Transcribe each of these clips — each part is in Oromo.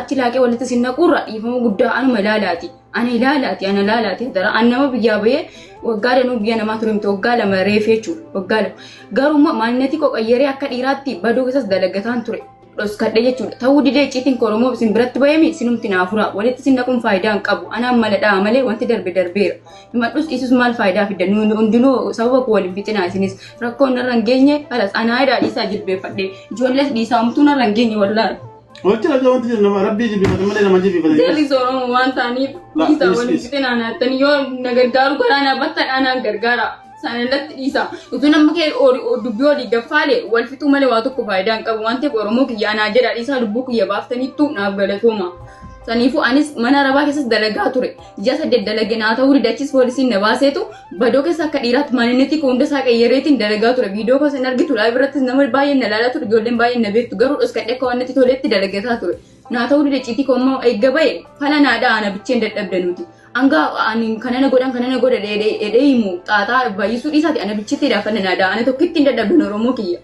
achi laaqee walitti isin naquurra dhiifama guddaa anuma ilaalaati. Ana ilaalaati ana ilaalaati hadara an nama biyyaa bahee waggaa danuu biyya namaa ture miti waggaa 2 reefee jechuudha waggaa 2. Garuu maalinnetii koo qayyaree akka dhiiraatti badoo keessas dalagataan ture. Dhoskadhe jechuudha. Ta'uu didee icciitiin koo Oromoo isin biratti bahemi isinumti naa furaa. Walitti isin naquun faayidaa hin qabu. Anaan mala dha'a malee wanti darbe darbeera. Himadhus dhiisus maal faayidaa fidda? Nuyi hundinuu sababa koo waliin fixinaa isinis. Rakkoon narra hin geenye kalas anaa jedhaa dhiisaa jilbeeffadhe. Ijoollees dhiisaa homtuu narra hin geenye wallaahi. Walitti dhabdee wanti jiru nama rabbii jibbiifate malee nama jibbiifate. Jarris Oromoo waan ta'aniif La, dhiisaa dhiis, waliin dhiis. fixinaa naattanii yoo na gargaaru karaa naa battan anaan gargaara. Sana irratti dhiisa. Utuu nama kee dubbii olii gaffaale wal fixuu malee waa tokko faayidaa hin qabu waan ta'eef Oromoo kiyya anaa jedha dhiisaa lubbuu kiyya baaftaniittu naaf galatooma. Saniifuu anis mana arabaa keessas dalagaa ture. Ji'a 8 dalage naa ta'uu dide achis poolisiin na baaseetu badoo keessa akka dhiiraatti maaninnetii koo hunda isaa qayyareetiin dalagaa ture. Viidiyoo koos hin argitu live irrattis nama baay'een na ilaalaa ture ijoolleen baay'een na beektu garuu dhoskadhee akka waan natti toletti dalagataa ture. Naa ta'uu dide ciitii koo immoo eegga ba'e fala naa dha'a na bicheen dadhabde nuti. Hanga ani kana na godhan kana na godha dheedhee himu xaaxaa baay'isuu dhiisaati ana bichitti fala naa dha'a ana tokkitti hin dadhabdan Oromoo kiyya.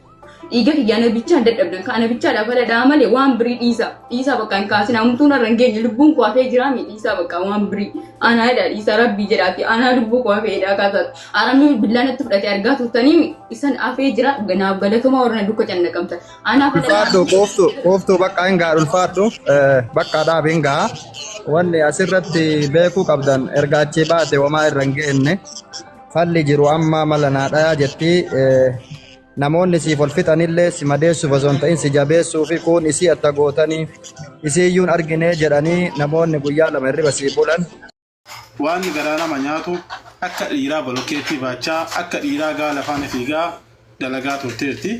Dhiiga kiyya ana bichaa hin dadhabdan ka ana bichaadha fala dha'a malee waan birii dhiisa dhiisaa bakka hin kaasin hamtuun irra hin geenye lubbuun koo hafee jiraa mi dhiisaa bakka waan birii anaa jedha dhiisaa rabbii jedhaati anaa lubbuu koo hafee jedhaa kaasaati aramni billaa natti fudhate argaa turtanii mi isan hafee jira naaf galatoomaa warra na dukka cannaqamtan anaa fala dha'a. Ulfaadhu qooftu qooftu bakka hin ga'a ulfaadhu bakka dhaab hin ga'a. Wanni asirratti beekuu qabdan erga achii baate homaa irra hin geenne falli jiru amma mala naa dhayaa jetti namoonni siif ol fixanillee si madeessuuf osoo hin ta'in si jabeessuu fi kuun isii atta gootanii isii iyyuun arginee jedhanii namoonni guyyaa 2 hirriba sii bulan. Waan garaa nama nyaatu akka dhiiraa bolokkeettii baachaa akka dhiiraa gaala faana fiigaa dalagaa turteerti.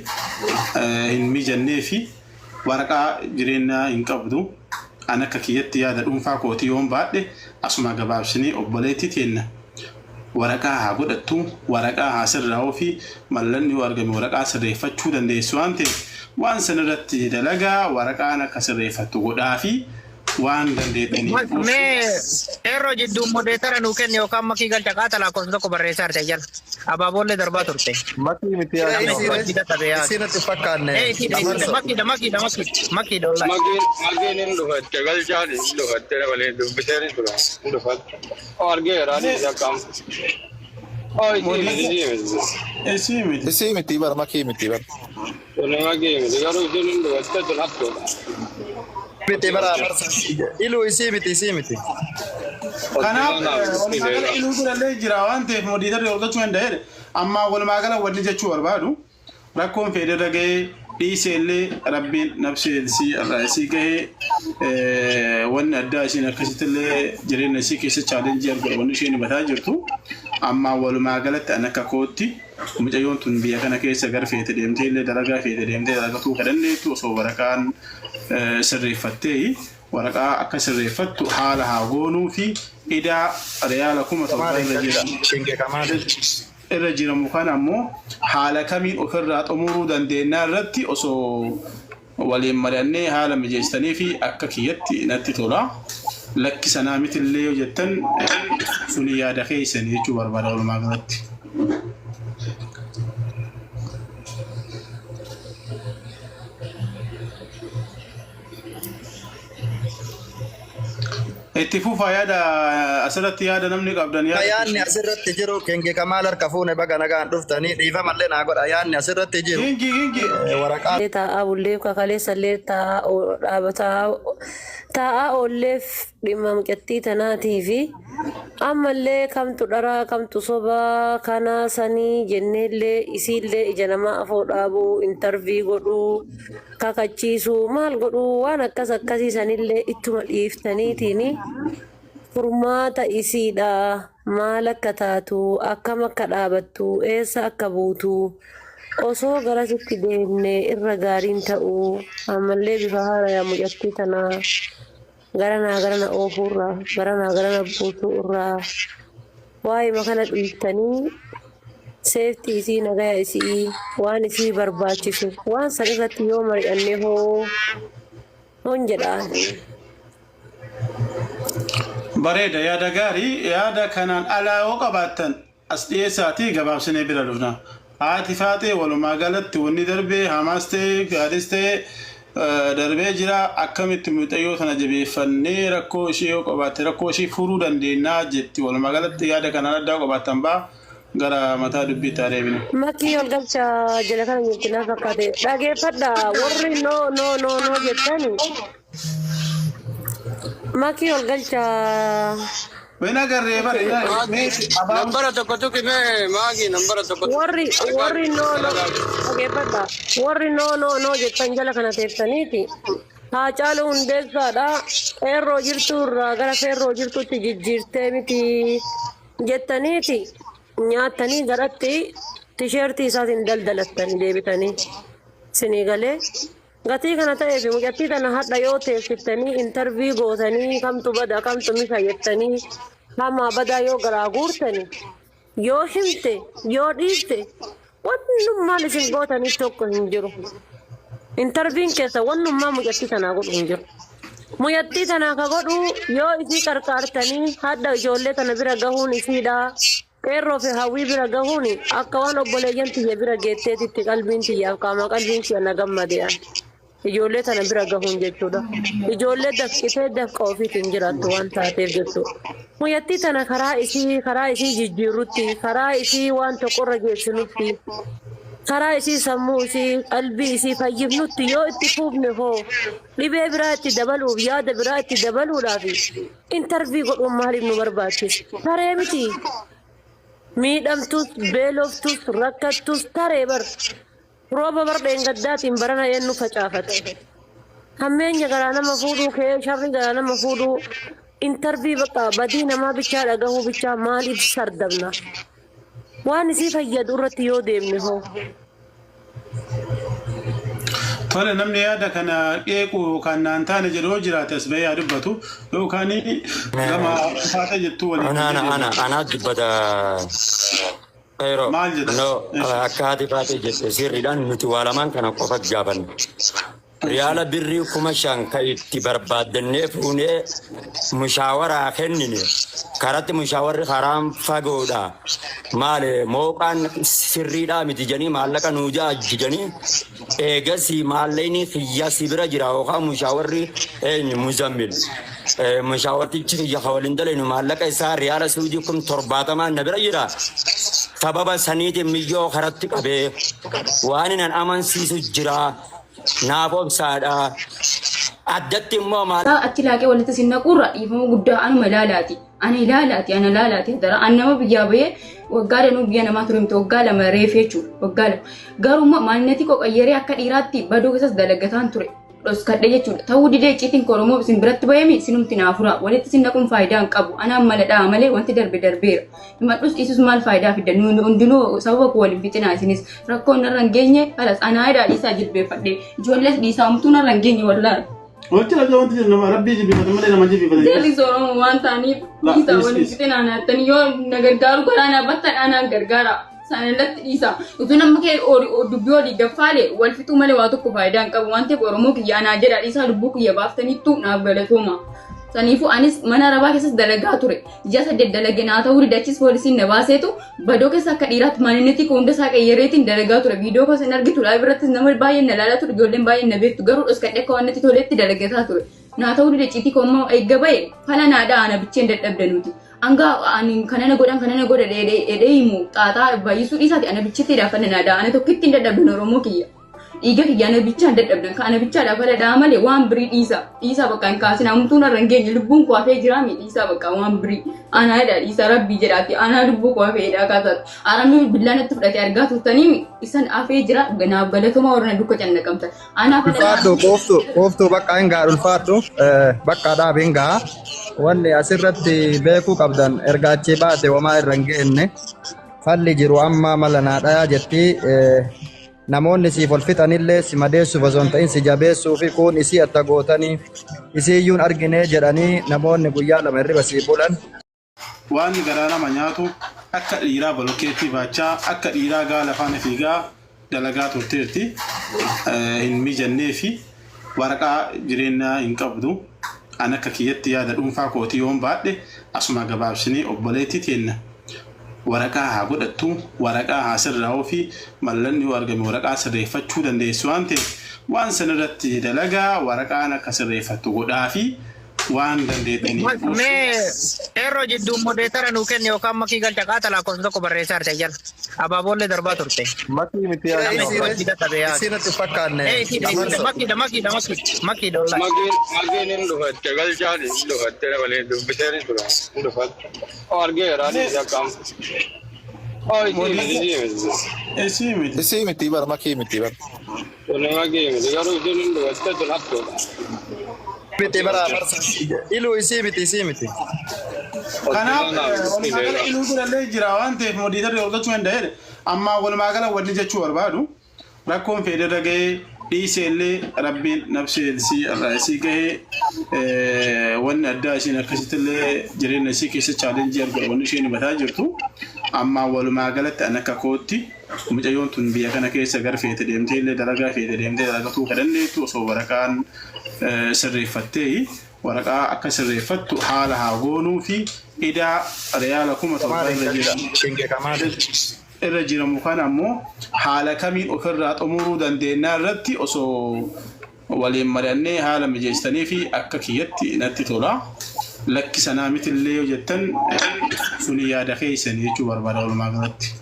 Hin mijanneefi waraqaa jireenyaa hin qabdu. An akka kiyyatti yaada dhuunfaa kootii yoon baadhe asuma gabaabsinee obboleettii teenna waraqaa haa godhattu, waraqaa haa sirraa'uufi mallanni yoo argame waraqaa sirreeffachuu dandeessu waan ta'eef waan san irratti dalagaa waraqaan akka sirreeffattu godhaafi waan dandeettaniif Mee qeerroo jidduun modeetara nuu kenni yookaan makii galcha qaata lakkoofsa tokko barreessaa jirte jala. Abaaboollee darbaa turte. Makii miti yaa Namni nama. hojii dadhabe yaa. Isii natti fakkaanne. Eh, isiidha isiidha makiidha makiidha makiidha makiidha wallahi. Makiin makiin hin dhufatte galchaan hin dhufatte malee dubbiseen hin dhufa hin dhufatte. Oh argeera ani isa kam. Oh isii miti isii miti. Isii miti. Isii miti bar makii miti bar. Tuni makii miti garuu isiin hin dhufatte tun hattuudha. Miti bara iluu isii miti isii miti. Kanaaf walumaa gala iluu birallee jira waan ta'eef modiitarri hordofuu danda'eera. Amma walumaa gala wanni jechuu barbaadu rakkoon fedhe irra gahee dhiisee illee rabbiin nafsee isii irraa isii gahee wanni addaa isiin akkasitti illee jireenya isii keessa chaalenjii argatu wanni isheen himataa jirtu. Amma walumaa galatti an akka kootti Mucayyoon tun biyya kana keessa gar feete deemtee illee dalagaa feete deemtee dalagatuu ka dandeettu osoo waraqaan sirreeffattee waraqaa akka sirreeffattu haala haa goonuu fi idaa riyaala 7000 irra jira Shinge Kamaal. irra jiramu kana ammoo haala kamiin ofirraa xumuruu dandeennaa irratti osoo waliin mari'annee haala mijeessitanii fi akka kiyyatti natti tola. Lakki sanaa mitillee yoo jettan suni yaada keessanii jechuu barbaada walumaa galatti. Itti fufaa yaada asirratti yaada namni qabdan yaada Yaanni asirratti jiru Kingi Kamaal harka fuune baga nagaan dhuftanii dhiifamallee naa godha yaanni asirratti jiru Kingi kingi. waraqaa taa'aa bulleef kakaleessallee taa'aa dhaaba taa'aa oolleef dhimma mucattii tanaatii fi ammallee kamtu dharaa kamtu sobaa kanaa sanii jenneellee isiillee ija namaa afoo dhaabuu intarvii godhuu kakachiisuu maal godhuu waan akkas akkasii sanillee ittuma dhiiftaniitiin furmaata isiidha maal akka taatu akkam akka dhaabattu eessa akka buutu osoo garasitti deemne irra gaariin ta'uu ammallee bifa haarayaan mucattii tanaa garanaa garana oofuurraa garanaa garana buusuu irraa waa'ima kana dhiiftanii seeftii isii nagaya isii waan isii barbaachisu waan san irratti yoo mari'anne hoo hon jedhaan. Bareeda yaada gaarii yaada kanaan alaa yoo qabaattan as dhiyeessaatii gabaabsinee bira dhufna. Haati faaxee walumaa galatti wanni darbe hamaas ta'e gaariis ta'e Darbee jira akkamitti mucayyoo tana jabeeffannee rakkoo ishee yoo qabaatte rakkoo ishee furuu dandeenya jetti. Walumaa galatti yaada kanaan addaa qabaattan baa gara mataa dubbiitti haa deebinu. Makii ol galcha jala kana jirti na fakkaate. Dhageeffadha warri no no no no jettani. Makii ol galcha. Hin agarree bare mee abaaboo Nambara tokko tuqi mee maagi nambara tokko tuqi. Warri warri no no dhageeffadha. Warri no no no jettan jala kana teessaniiti. Haacaaluu Hundeessaadha. Qeerroo jirtu irraa gara feerroo jirtutti jijjiirtee miti jettaniiti nyaattanii garatti tisheertii isaatiin daldalattanii deebitanii sinii galee. Gatii kana ta'eef mucattii tana hadha yoo teessiftanii interview gootanii kamtu bada kamtu misha jettanii hamaa badaa yoo garaa guurtani yoo himte yoo dhiifte wannummaan isin gootanii tokko hin jiru. Interviin keessa wannummaan mucattii tanaa godhu hin jiru. Mucattii tanaa ka godhu yoo isii qarqaartanii hadha ijoollee tana bira gahuun isiidha. Qeerroo fi Hawwii bira gahuun akka waan obboleeyyan tiyya bira geetteetitti qalbiin tiyyaaf qaamaa qalbiin kiyya na gammade an. Ijoollee tana bira gahuun jechuudha. Ijoollee dafqitee dafqa ofiitiin jiraattu waan taateef jechuudha. Mucattii tana karaa isii karaa isii jijjiirrutti karaa isii waan tokkorra geessinutti karaa isii sammuu isii qalbii isii fayyifnutti yoo itti fuufne hoo dhibee biraa itti dabaluuf yaada biraa itti dabaluudhaaf Interview godhuun maaliif nu barbaachise? Taree miti. Miidhamtus, beeloftus, rakkattus taree bar. Rooba bar dheengaddaatiin barana eenyu facaafate? Hammeenya garaa nama fuudhuu kee sharri garaa nama fuudhuu interview bakka badii namaa bichaa dhagahuu bichaa maaliif sardamna? Waan isii fayyadu irratti yoo deemne hoo? Tole namni yaada kana qeequ yookaan naan taane jedhu yoo jiraate as bahee haa dubbatu yookaan gama faata jettuu waliin Ana ana ana ana dubbata Khayro Maal jedha? no akka haati faatee jette sirriidhaan nuti waa lamaan kana qofa gaafanne. Riyaala birrii 5,000 ka itti barbaaddannee fuunee mushaawaraa kennine karatti mushaawarri karaan fagoodha maali mooqaan sirriidhaa miti jedhanii maallaqa nuu ja'a jidanii eegasii maallaqni kiyya si bira jira yookaan mushaawarri eenyu muzammil mushaawartichi kiyya ka waliin dalenu maallaqa isaa riyaala suudii 70,000 na bira jira sababa saniitiin miyyoo karatti qabee waan nan amansiisu jira. Naaf obsaadha. Addatti immoo maal. Achi laaqee walitti isin naquurra dhiifama guddaa anuma ilaalaati. Ana ilaalaati, ana ilaalaati. Dara an nama biyyaa bahee waggaa danuu biyya namaa ture miti waggaa 2 reefee jechuudha. Waggaa 2. Garuu immoo maalinnetii koo qayyaree akka dhiiraatti badoo keessas dalagataan ture. Dhoskadhe jechuudha. Ta'uu didee icciitiin koo Oromoo isin biratti bahee isinumti naa fura. Walitti isin naquun faayidaa hin qabu. Anaan mala dha'a malee wanti darbe darbeera. Himadhus dhiisus maal faayidaa fidda? Nuyi hundinuu sababa koo waliin fixinaa isinis. Rakkoon narra hin geenye kalas anaa jedhaa dhiisaa jilbeeffadhe. Ijoollees dhiisaa homtuu narra hin geenye wallaahi. Wanti rakkoo wanti jiru nama rabbii jilbeeffatu malee nama jilbeeffatu. Jarri Oromoo waan ta'aniif La, dhiisaa dhiis, waliin dhiis. fixinaa naattanii yoo na gargaaru karaa na battan anaan gargaara. Sana irratti dhiisa. Utuu nama kee dubbii olii gaffaale wal fixuu malee waa tokko faayidaa hin qabu waan ta'eef Oromoo kiyya anaa jedhaa dhiisaa lubbuu kiyya baaftaniittu naaf galatooma. Saniifuu anis mana arabaa keessas dalagaa ture. Ji'a 8 dalage naa ta'uu dide achis poolisiin na baaseetu badoo keessa akka dhiiraatti maaninnetii koo hunda isaa qayyareetiin dalagaa ture. Viidiyoo koos hin argitu live irrattis nama baay'een na ilaalaa ture ijoolleen baay'een na beektu garuu dhoskadhee akka waan natti toletti dalagataa ture. Naa ta'uu dide ciitii koo immoo eegga ba'e fala naa dha'a na bicheen dadhabde nuti. Hanga ani kanana godhan kanana godha dheedhee himu xaaxaa baay'isuu dhiisaati ana bichetti fala naa dha'a ana tokkitti hin dadhabdan Oromoo kiyya. Dhiiga kiyya ana bichaan dadhabdan ka ana bichaadha fala dha'a malee waan birii dhiisa dhiisaa bakka hin kaasin hamtuun irra hin geenye lubbuun koo hafee jiraa mi dhiisaa bakka waan birii anaa jedha dhiisaa rabbii jedhaati anaa lubbuu koo hafee jedhaa kaasaati aramni billaa natti fudhate argaa turtanii mi isan hafee jira ganaaf galatoomaa warra na dukka cannaqamtan anaa fala Ulfaadhu quuftu quuftu bakka hin gaha ulfaadhu bakka dhaabi hin gaha. Wanni asirratti beekuu qabdan erga achii baate homaa irra hin geenne falli jiru amma mala naa dhayaa jetti Namoonni siif ol fixanillee si madeessuuf osoo hin ta'in si jabeessuu fi kuun isii atta gootanii isii iyyuu hin arginee jedhanii namoonni guyyaa 2 hirriba siif bulan. Waan garaa nama nyaatu akka dhiiraa bolokkeettii baachaa, akka dhiiraa gaala faana fiigaa dalagaa turteerti. Hin mijanneefi waraqaa jireenyaa hin qabdu. An akka kiyyatti yaada dhuunfaa kootii yoon baadhe asuma gabaabsinee obboleettii teenna Waraqaa haa godhattu, waraqaa haa sirraa'uu fi mallanni yoo argame waraqaa sirreeffachuu dandeessu waan ta'eef waan sanirratti dalagaa waraqaan akka sirreeffattu godhaa fi waan dandeettaniif. Mee qeerroo jidduu modeetara nuu kenni yookaan makii galcha qaata lakkoofsa tokko barreessaa jirte jala. Abaaboollee darbaa turte. Makii miti yaa Namni nama. hojii dadhabe yaa. Isiin natti fakkaanne. Eh, isiidha, makiidha, makiidha, makiidha, makiidha wallahi. Makiin makiin hin dhufatte galchaan hin dhufatte malee dubbiseen tura hin dhufatte. Oo argeera ani akkam. Oo isii miti isii miti. Isii miti. Isii miti bar makii miti bar. Tuni makii miti garuu isiin hin dhufatte tun hattuudha. Miti bara barsa. Iluu isii miti isii miti. Kanaaf walumaa gala iluu birallee jira waan ta'eef modiitarri hordofuu danda'eera. Amma walumaa gala wanni jechuu barbaadu rakkoon fedhe gahee dhiisee illee rabbiin nafsee isii irraa isii gahee wanni addaa isiin akkasitti illee jireenya isii keessa chaalenjii argatu wanni isheen himataa jirtu. Amma walumaa galatti an akka kootti mucayyoon tun biyya kana keessa gara feete deemtee illee dalagaa feete deemtee dalagatuu kan dandeettu osoo waraqaan sirreeffattee waraqaa akka sirreeffattu haala haa goonuu fi idaa riyaala 7,000 irra jira. Shinge kamaal. Irra jiramu kana ammoo haala kamiin ofirraa xumuruu dandeenyaa irratti osoo waliin mari'annee haala mijeessitanii fi akka kiyyatti natti tola. Lakki sanaa mitillee yoo jettan suni yaada keessanii jechuu barbaada walumaa galatti.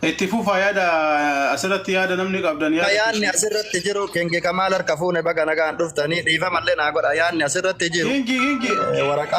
Itti fufaa yaada asirratti yaada namni qabdan yaada. Yaanni asirratti jiru Kingi Kamaal harka fuune baga nagaan dhuftanii dhiifamallee naa godha. Yaanni asirratti jiru Kingi kingi. waraqaa